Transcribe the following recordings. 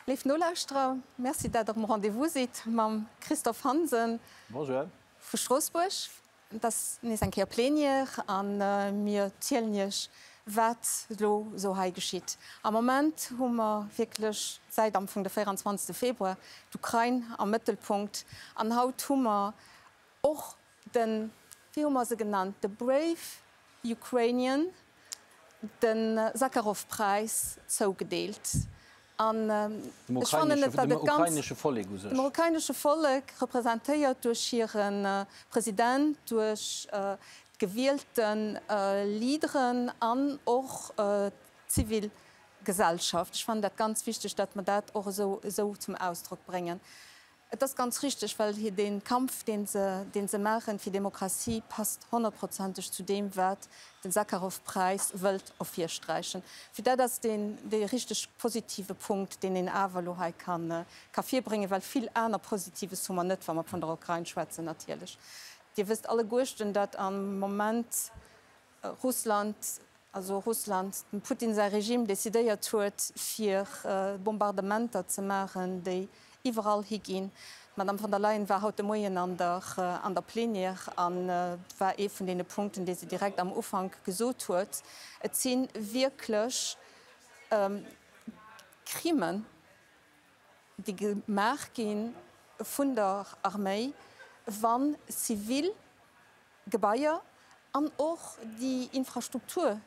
Léif Nolauschterer, Merci dat der um Rendez-vous sidd mam Christophe Hansen Bonjour. vu Stroossbuerg. Et ass nees eng Kéier Plenière a mir zielen Iech, wat elo esou hei geschitt. Am Moment hu mer wierklech säit am Fong de 24. Februar d'Ukrain am Mëttelpunkt an haut hu mer och den, wéi hu mer se genannt, the brave Ukrainian, de Sakharov-Präis zougedeelt. An ech fannen et, datt et ganz. Dem ukrainesche Vollek u sech. Dem ukrainesche Vollek, representéiert duerch hire President, duerch d'gewielte Leaderen an och d'zivil Gesellschaft. Ech fannen dat ganz wichteg, datt mer dat och esou zum Ausdrock bréngen. Et ass ganz richteg, well dee Kampf, dee se, dee se maachen fir Demokratie, passt honnertprozenteg zu deem, wat de Sakharov-Präis wëllt ervirsträichen. Fir dat ass deen dee richteg positive Punkt, deen een awer elo hei ka ka virbréngen, well vill aner Positives hu mer net, wa mer vun der Ukrain schwätzen natierlech. Dir wësst alleguerten, datt am Moment Russland, also Russland, dem Putin säi Regime decidéiert huet, fir Bombardementer ze maachen, déi iwwerall higinn. D'Madame von der Leyen war haut de Moien an der an der Plenière a war ee vun deene Punkten, dee se direkt am Ufank gesot huet, Et si wierklech Crimen, déi gemaach gi vun der Arméi, wann zivil Gebaier an och déi Infrastruktur,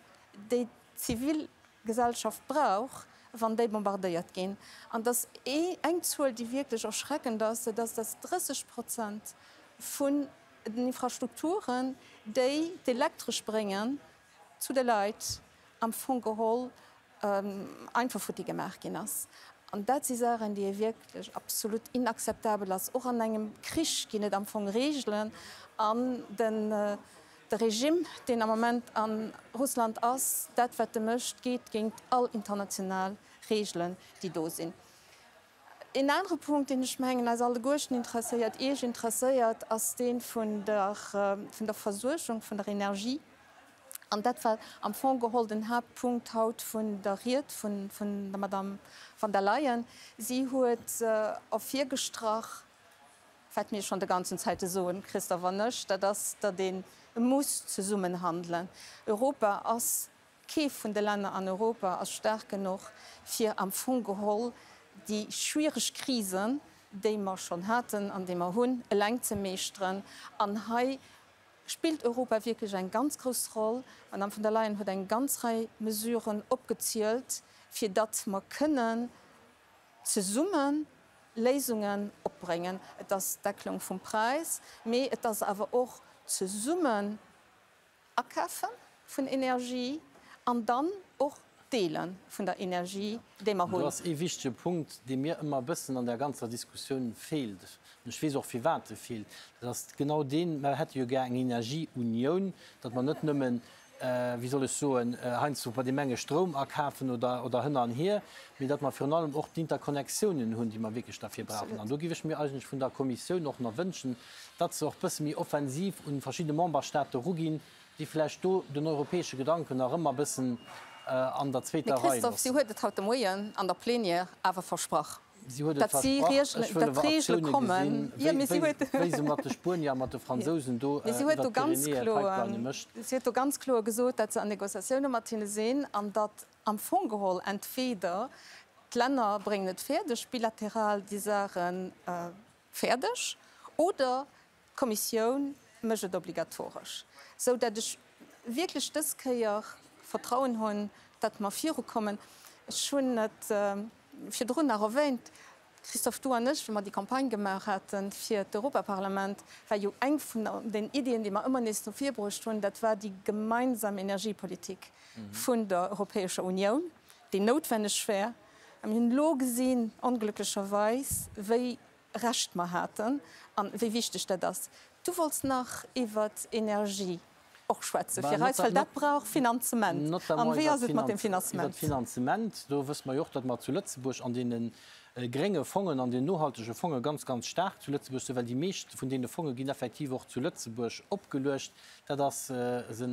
déi d'Zivilgesellschaft brauch, wann déi bombardéiert ginn. An dass eng Zuel, déi wierklech erschreckend ass, dat ass, dass 30 Prozent vun den Infrastrukturen, déi d'Elektresch bréngen zu de Leit, am Fong geholl einfach futti gemaach ginn ass. An dat si Saachen, déi wierklech absolut inakzeptabel ass. Och an engem Krich ginn et am Fong Reegelen. An den de Regime, deen am Moment a Russland ass, dat wat e mécht, geet géint all international Reegelen, déi do sinn. Een anere Punkt, deen ech mengen eis alleguerten interesséiert, Iech interesséiert, ass dee vun der vun der Versuergung vun der Energie. An dat war am Fong geholl den Haaptpunkt haut vun der Ried vun der Madame von der Leyen. Si huet ervirgestrach, wat mir schonn de ganzen Zäite soen, Christophe an ech, dat ass, datt ee muss zesummen handelen. Europa ass, kee vun de Länner an Europa ass staark genuch, fir am Fong geholl déi schwiereg Krisen, déi mer schonn haten an déi mer hunn, eleng ze meeschteren. An hei spillt Europa wierklech eng ganz grouss Roll. D'Madame von der Leyen huet eng ganz Rei Mesuren opgezielt, fir datt mer kënnen zesumme Léisungen opbréngen. Et ass d'Deckelung vum Präis, mee et ass awer och zesummen Akafe vun Energie an dann och d'Deele vun der Energie, déi mer hunn. Do ass ee wichtege Punkt, dee mir ëmmer e bëssen an där ganzer Diskussioun feelt, an ech weess och, firwat e feelt, dat ass genau deen, Mer hätte jo gär eng Energieunioun, datt mer net nëmmen, wéi soll ech soen, heiansdo bei deem enge Stroum akafen oder, oder hënner an hier, mee datt mer virun allem och d'Interconnectiounen hunn, déi mer wierklech derfir brauchen. An do géif ech mir eigentlech vun der Kommissioun och nach wënschen, datt se och e bësse méi offensiv un verschidde Memberstaate ruginn, déi vläicht do den europäesche Gedanken nach ëmmer e bëssen an der zweeter Mee Rei Christophe, si loossen. huet et haut de Moien an der Plenière awer versprach, Si huet et datt si versprach. Ech wëll datt awer d'Reegele Aktioune kommen. gesinn, Jo, mee si wéi, huet wéi se mat de Spuenier a mat de Fransousen do Mee si huet iwwert do ganz d'Pyrenäe kloer, Pipeline mécht. si huet do ganz kloer gesot, datt se an Négociatioune mat hinne sinn an datt am Fong geholl entweder d'Länner bréngen et fäerdeg, bilateral déi Saache fäerdeg oder D'Kommissioun mécht et obligatoresch, sou dat ech wierklech dës Kéier Vertrauen hunn, datt mer virukommen. Ech hunn et virdrun nach erwähnt, Christophe, du an ech, wéi mer déi Campagne gemaach hate fir d'Europaparlament, war jo eng vun den Iddien, déi mer ëmmer nees no vir bruecht hunn, dat war déi gemeinsam Energiepolitik vun der Europäescher Unioun, déi noutwenneg wär. A mir hunn elo gesinn, onglécklecherweis, wéi Recht mer haten an wéi wichteg dat ass. Du wollts nach iwwert Energie och schwätzen fir eis, well dat brauch Finanzement. An wéi ass et mat dem Finanzement? Iwwert d'Finanzement, do wësse mer jo och, datt mer zu Lëtzebuerg an deenen. grénge Fongen an den nohaltege Fonge ganz, ganz staark zu Lëtzebuerg sinn, well déi meescht vun deene Fonge ginn effektiv och zu Lëtzebuerg opgeluecht. Dat ass se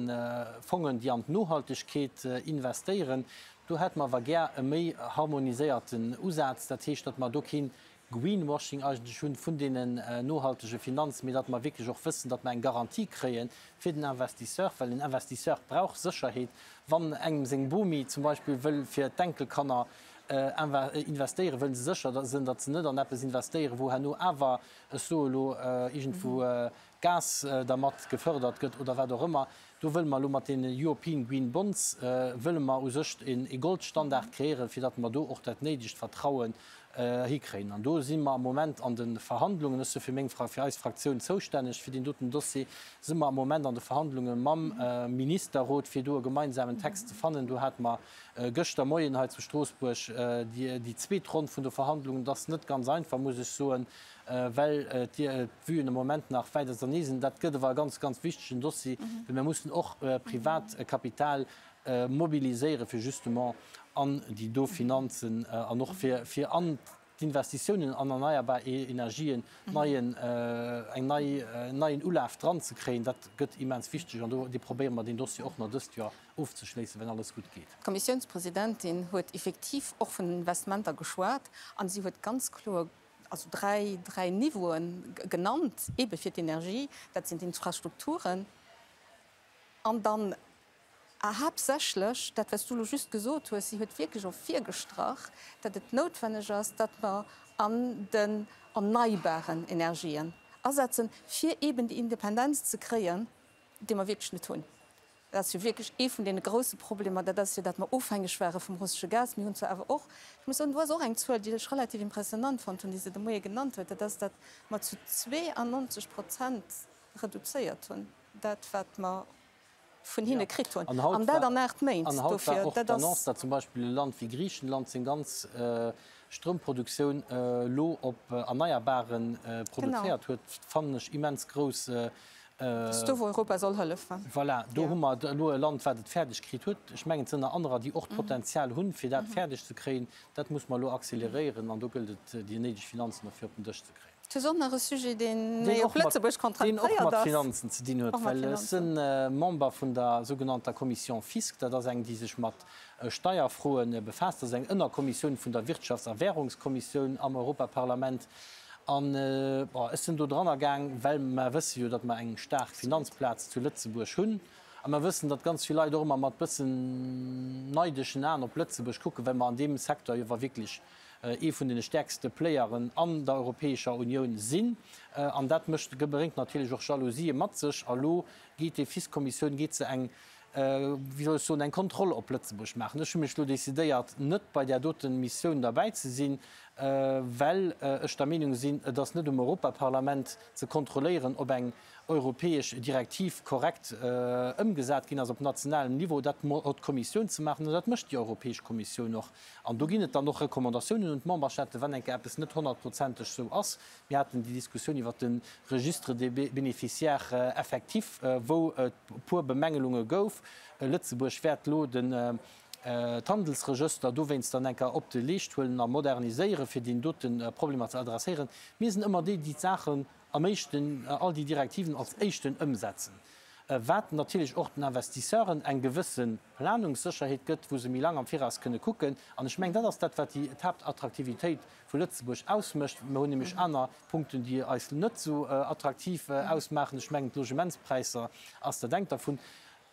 Fongen, déi an d'Nohaltegkeet investéieren. Do hätte mer awer gär e méi harmoniséierten Usaz, dat heescht, datt mer do keen Greenwashing eigentlech hunn vun deenen nohaltege Finanzen, mee datt mer wierklech och wëssen, datt mer eng Garantie kréie fir den Investisseur, well en Investisseur brauch Sécherheet. Wann engem seng Bomi zum Beispill wëll fir d'Enkelkanner investéieren, wëllen se sécher sinn, datt se net an eppes investéieren, wou herno awer, ech soe elo, iergendwou Gas dermat gefördert gëtt oder wat och ëmmer. Do wëlle mer elo mat deene European Green Bonds wëlle mer u sech e Goldstandard kreéieren, fir datt mer do och dat néidegt Vertrauen hikréien. An do si mer am Moment an de Verhandlungen, ech si fir meng, fir eis Fraktioun zoustänneg fir deen doten Dossier, si mer am Moment an de Verhandlunge mam Ministerrot, fir do e gemeinsamen Text ze fannen. Do hate mer gëschter Moien hei zu Stroossbuerg déi zweet Ronn vun de Verhandlungen. Dat ass net ganz einfach, muss ech soen, well d'Vuen am Moment nach wäit ausernee sinn. Dat gëtt awer e ganz, ganz wichtegen Dossier, well mir mussen och privat Kapital mobiliséieren, fir justement an déi do Finanzen an och fir an d'Investitiounen an erneierbar Energien neien, eng nei, neien Ulaf dran ze kréien. Dat gëtt immens wichteg an do dee probéiere mer deen Dossier och nach dëst Joer ofzeschléissen, wenn alles gutt geet. D'Kommissiounspresidentin huet effektiv och vun den Investementer geschwat an si huet ganz kloer, also dräi, dräi Niveaue genannt, eebe fir d'Energie, dat sinn d'Infrastrukturen an dann A haaptsächlech dat, wat s du elo just gesot hues, si huet wierklech ervirgestrach, datt et noutwenneg ass, datt mer an den erneibaren Energien asetzen, fir eeben déi Independenz ze kréien, déi mer wierklech net hunn. Dat ass jo wierklech ee vun deene grouse Problemer, dat ass jo, datt mer ofhängeg ware vum russesche Gas. Mir hunn zwar awer och, ech muss soen, do ass och eng Zuel, déi ech relativ impressionant fonnt hunn, déi se de Moie genannt huet, dat ass, datt mer zu 92 Prozent reduzéiert hunn, dat wat mer vun hinne kritt hunn, an dat an 8 Méint. An haut war och d'Annonce, datt zum Beispill e Land wéi Griichenland seng ganz Stroumproduktioun elo op Erneierbare produzéiert huet, fannen ech immens grouss. Dat ass do, wou Europa soll hëllefen. Voilà, do hu mer elo e Land, wat et fäerdeg kritt huet. Ech mengen, et sinn nach anerer, déi och d'Potenzial hunn, fir dat fäerdeg ze kréien. Dat muss mer elo acceleréieren an do gëllt et, déi néideg Finanzen derfir op den Dësch ze kréien. Et ass och nach e Sujet, deen méi op Lëtzebuerg kontraktéiert ass. Deen och mat Finanzen ze dinn huet, well ech si Member vun der sougenannter Commission Fisc. Dat ass eng, déi sech mat Steierfroe befaasst. Dat ass eng Ënnerkommissioun vun der Wirtschafts a Währungskommissioun am Europaparlament. An, bon, ech sinn do dranner gaang, well mer wësse jo, datt mer eng staark Finanzplaz zu Lëtzebuerg hunn. A mer wëssen, datt ganz vill Leit och ëmmer mat bëssen neideschen Aen op Lëtzebuerg kucken, well mer an deem Secteur jo wierklech ee vun de stäerkste Playeren an der Europäescher Unioun sinn. An dat mécht, bréngt natierlech och Jalousië mat sech. A lo geet déi FIS-Kommissioun, geet se eng, wéi soll ech soen, eng Kontroll op Lëtzebuerg maachen. Ech hu mech lo decidéiert, net bei där dote Missioun derbäi ze sinn, well ech der Meenung sinn, et ass net um Europaparlament ze kontrolléieren, ob eng europäesch Direktiv korrekt ëmgesat ginn ass op nationalem Niveau. Dat huet d'Kommissioun ze maachen an dat mécht déi Europäesch Kommissioun och. An do ginn et dann och Recommandatiounen un d'Memberstaaten, wann eng Kéier eppes net honnertprozenteg esou ass. Mir haten déi Diskussioun iwwert de Registre des bénéficiaires effectifs, wou et e puer Bemängelunge gouf. Lëtzebuerg wäert elo den d'Handelsregëster dowéinst dann eng Kéier op de Leescht huelen a moderniséieren, fir deen dote Problemer ze adresséieren. Mir sinn ëmmer déi, déi d'Saachen am éischten, all déi Direktiven als éischten ëmsetzen, wat natierlech och den Investisseuren eng gewësse Planungssécherheet gëtt, wou se méi laang am Viraus kënne kucken. An ech mengen, dat ass dat, wat déi d'Haaptattraktivitéit vu Lëtzebuerg ausmécht. Mer hunn nämlech aner Punkten, déi eis net esou attraktiv ausmaachen. Ech mengen, d'Logementspräisser ass dat engt dervun.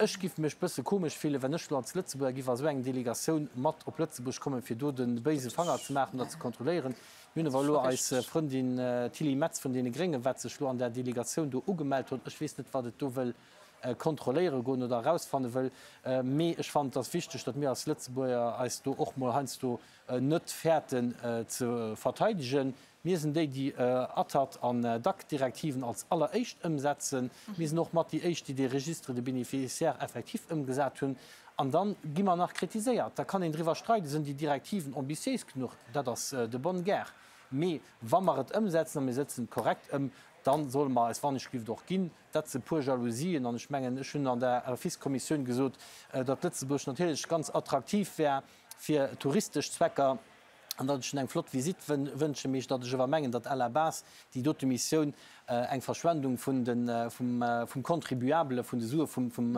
Ech giff mech bësse komesch fillen, wenn ech lo als Lëtzebuerger giff a sou eng Delegatioun mat op Lëtzebuerg kommen, fir do de béise Fanger ze maachen oder ze kontrolléieren. Mir hunn awer elo eis Frëndin Tilly Metz vun deene Gréngen, wat sech lo an där Delegatioun do ugemellt huet. Ech weess net, wat et do wëll kontrolléiere goen oder erausfanne wëll, mee ech fannen, et ass wichteg, datt mir als Lëtzebuerger eis do och mol heiansdo net fäerten ze verteidegen. Mir sinn déi, déi ATAT an DAC-Direktiven als alleréischt ëmsetzen. Mir sinn och mat déi éischt, déi dee Registre de bénéficiaires effectifs ëmgesat hunn. An da gi mer nach kritiséiert. Da kann een driwwer streiden, Sinn déi Direktiven ambitiéis genuch? Dat ass de bonne guerre. Mee wa mer et ëmsetzen, a mir setzen et korrekt ëm, da solle mer eis wannechgelift och ginn. Dat si puer Jalousien. An ech mengen, ech hunn an der FIS-Kommissioun gesot, datt Lëtzebuerg natierlech ganz attraktiv wär fir touristesch Zwecker. An datt ech en eng flott Visitt wënschen, mee datt ech awer mengen, datt à la base déi dote Missioun eng Verschwendung vun de, vum, vum Contribuable, vun de Sue vum, vum,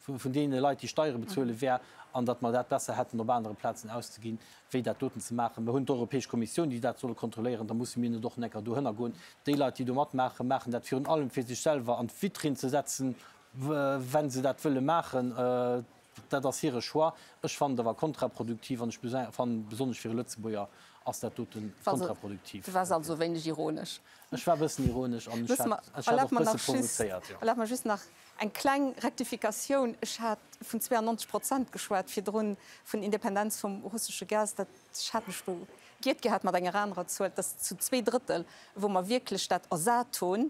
vun deene Leit, déi Steiere bezuelen, wär an datt mer dat besser hätten op anere Plazen auszeginn, wéi dat doten ze maachen. Mer hunn d'Europäesch Kommissioun, déi dat soll kontrolléieren, da musse mir net och necker dohënner goen. Déi Leit, déi do matmaachen, maachen dat virun allem, fir sech selwer an d'Vitrinn ze setzen, wa se dat wëlle maachen. Dat ass hire Choix. Ech fannen et awer kontraproduktiv an ech fannen, besonnesch fir e Lëtzebuerger ass dat dote kontraproduktiv. Du waars also e wéineg ironesch. Ech war e bëssen ironesch an ech hat och e bësse provozéiert, jo. Erlaabt mer just nach eng kleng Rektifikatioun. Ech hat vun 92 Prozent geschwat virdrun, vun Independenz vum russesche Gas. Dat, ech hat mech do giert gehat mat enger anerer Zuel. Et ass zu zweedrëttel, wou mer wierklech dat ersat hunn.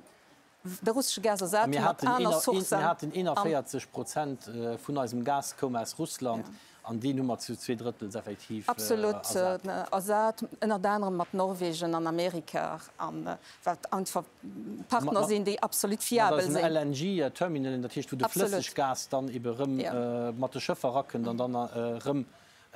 De russesche Gas ersat hu mat aner Sourcen. Mir haten 41 Prozent vun eisem Gas koum aus Russland an deen hu mer zu zweedrëttels effektiv ersat. Absolut ersat, ënnert anerem mat Norwegen an Amerika, wat einfach Partner sinn, déi absolut fiabel sinn. Mat eisen LNG-Terminalen, dat heescht wou de Flësseggas dann ebe rëm mat de Schëffer erakënnt an dann erëm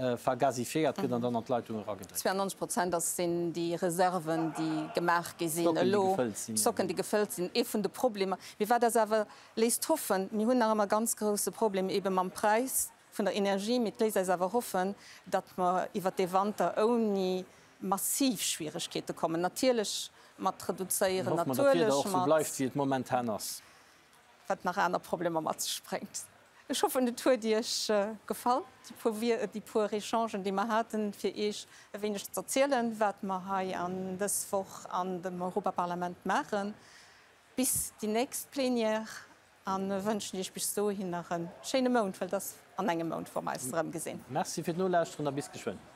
vergasifiéiert gëtt an dann an d'Leitung eragedréckt. 92 Prozent, dat sinn déi Reserven, déi gemaach gi sinn elo, d'Stocken, déi gefëllt sinn. Ee vun de Problemer, mee wat eis awer léisst hoffen, mir hunn nach ëmmer e ganz grouse Problem eebe mam Präis vun der Energie, mee et léisst eis awer hoffen, datt mer iwwert dee Wanter ouni massiv Schwieregkeete kommen. Natierlech mat reduzéieren, natierlech mat. Hoffe mer, datt d'Wieder och esou bleift, wéi et momentan ass. Wat nach aner Problemer mat sech bréngt. Ech hoffen et huet Iech gefall, déi puer Echangen déi mer haten, fir Iech e wéineg z'erzielen, wat mer hei an dës Woch an dem Europaparlament maachen. Bis déi nächst Plenière a wënschen Iech bis dohin nach e schéine Mount, well et ass an engem Mount wou mer eis erëmgesinn. Merci fir d'Nolauschteren a bis geschwënn.